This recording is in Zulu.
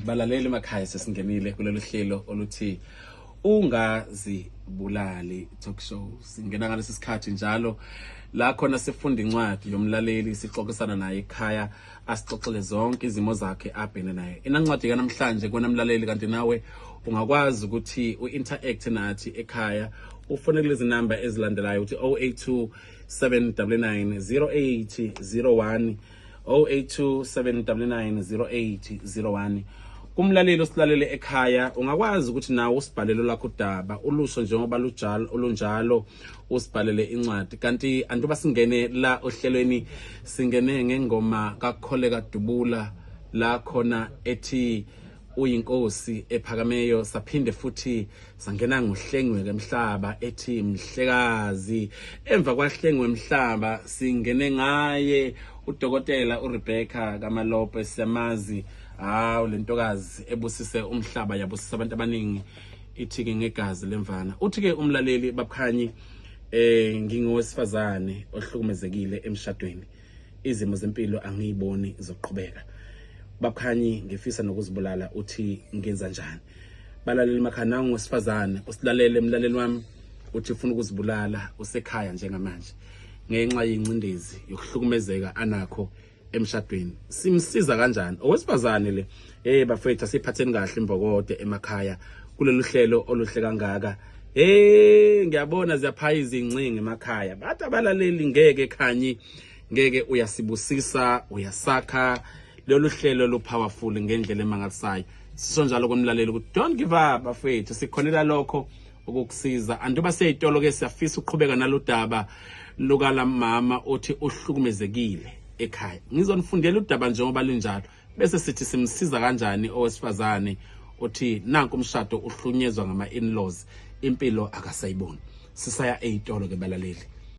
Balaleli emakhaya, sesingenile kulolu hlelo oluthi Ungazibulali Talk Show. Singena ngalesi sikhathi njalo la khona sifunda incwadi yomlaleli, sixoxisana naye ekhaya, asixoxele zonke izimo zakhe abhene naye. Inancwadi kanamhlanje kona mlaleli, kanti nawe ungakwazi ukuthi u-interact nathi ekhaya, ufone kulezi namba ezilandelayo uthi 082 799 0801, 082 799 0801. Kumlaleli osilalele ekhaya, ungakwazi ukuthi nawe usibhalele lakho udaba, ulusho njengoba lujalo olunjalo, usibhalele incwadi. Kanti antuba singene la ohlelweni, singene ngengoma kaKholeka Dubula la khona ethi Uyinkosi Ephakameyo, saphinde futhi sangena ngoHlengwe Kemhlaba ethi Mhlekazi. Emva kwaHlengwe Mhlaba singene ngaye udokotela uRebecca Kamalope, siyamazi. Hawu, lentokazi ebusise umhlaba, yabusisa abantu abaningi, ithi-ke Ngegazi Lemvana. Uthi-ke umlaleli, babukhanyi, ngingowesifazane ohlukumezekile emshadweni, izimo zempilo angiyiboni zoqhubeka, babukhanyi, ngifisa nokuzibulala. Uthi ngenza njani? Balaleli emakhaya, nangu wesifazane usilalele, emlaleli wami, uthi ufuna ukuzibulala, usekhaya njengamanje ngenxa yengcindezi yokuhlukumezeka anakho emshadweni. Simsiza kanjani owesifazane le? Hey bafethu, asiphatheni kahle imbokode emakhaya kulolu hlelo oluhle kangaka. Hey, ngiyabona ziyaphaya izingcingo emakhaya, bathi abalaleli ngeke khanyi, ngeke, uyasibusisa, uyasakha, lolu hlelo lu powerful ngendlela emangalisayo. Sisho njalo komlaleli ukuthi don't give up bafethu, sikhonela lokho ukukusiza. Anduba seyitolo ke, siyafisa ukuqhubeka nalodaba lukalamama othi uhlukumezekile ekhaya. Ngizonifundela udaba njengoba linjalo, bese sithi simsiza kanjani owesifazane othi nanku umshado, uhlunyezwa ngama in-laws, impilo akasayiboni. Sisaya eyitolo ke balaleli.